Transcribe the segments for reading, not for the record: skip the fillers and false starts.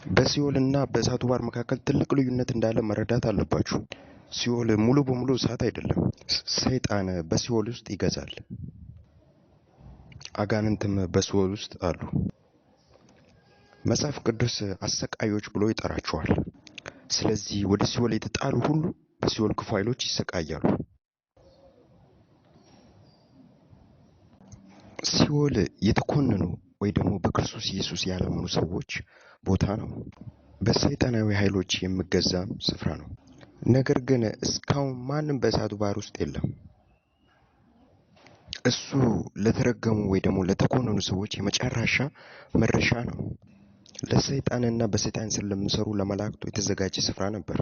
በሲኦል እና በእሳቱ ባህር መካከል ትልቅ ልዩነት እንዳለ መረዳት አለባችሁ። ሲኦል ሙሉ በሙሉ እሳት አይደለም። ሰይጣን በሲኦል ውስጥ ይገዛል፣ አጋንንትም በሲኦል ውስጥ አሉ። መጽሐፍ ቅዱስ አሰቃዮች ብሎ ይጠራቸዋል። ስለዚህ ወደ ሲኦል የተጣሉ ሁሉ በሲኦል ክፉ ኃይሎች ይሰቃያሉ። ሲኦል የተኮነኑ ወይ ደግሞ በክርስቶስ ኢየሱስ ያላመኑ ሰዎች ቦታ ነው። በሰይጣናዊ ኃይሎች የሚገዛም ስፍራ ነው። ነገር ግን እስካሁን ማንም በእሳቱ ባህር ውስጥ የለም። እሱ ለተረገሙ ወይ ደግሞ ለተኮነኑ ሰዎች የመጨረሻ መድረሻ ነው። ለሰይጣንና በሰይጣን ስር ለሚሰሩ ለመላእክቱ የተዘጋጀ ስፍራ ነበር።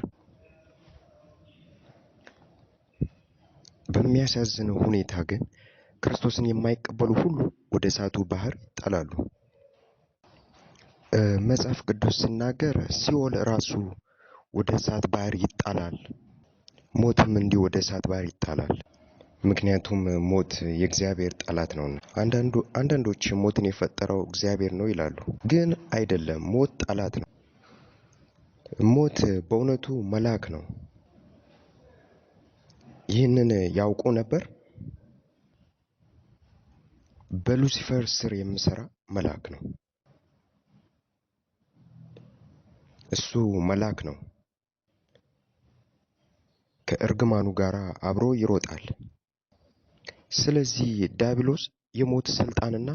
በሚያሳዝነው ሁኔታ ግን ክርስቶስን የማይቀበሉ ሁሉ ወደ እሳቱ ባህር ይጣላሉ። መጽሐፍ ቅዱስ ሲናገር ሲኦል ራሱ ወደ እሳት ባህር ይጣላል፣ ሞትም እንዲሁ ወደ እሳት ባህር ይጣላል። ምክንያቱም ሞት የእግዚአብሔር ጠላት ነውና። አንዳንዶች ሞትን የፈጠረው እግዚአብሔር ነው ይላሉ፣ ግን አይደለም። ሞት ጠላት ነው። ሞት በእውነቱ መልአክ ነው። ይህንን ያውቁ ነበር? በሉሲፈር ስር የሚሰራ መልአክ ነው። እሱ መልአክ ነው። ከእርግማኑ ጋር አብሮ ይሮጣል። ስለዚህ ዲያብሎስ የሞት ስልጣንና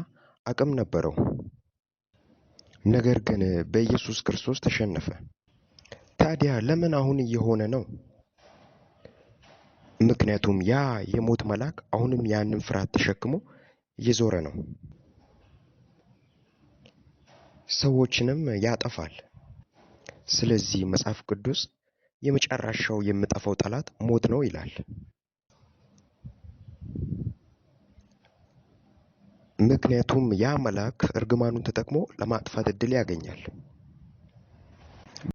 አቅም ነበረው። ነገር ግን በኢየሱስ ክርስቶስ ተሸነፈ። ታዲያ ለምን አሁን እየሆነ ነው? ምክንያቱም ያ የሞት መልአክ አሁንም ያንን ፍርሃት ተሸክሞ እየዞረ ነው። ሰዎችንም ያጠፋል። ስለዚህ መጽሐፍ ቅዱስ የመጨረሻው የሚጠፋው ጠላት ሞት ነው ይላል። ምክንያቱም ያ መልአክ እርግማኑን ተጠቅሞ ለማጥፋት እድል ያገኛል።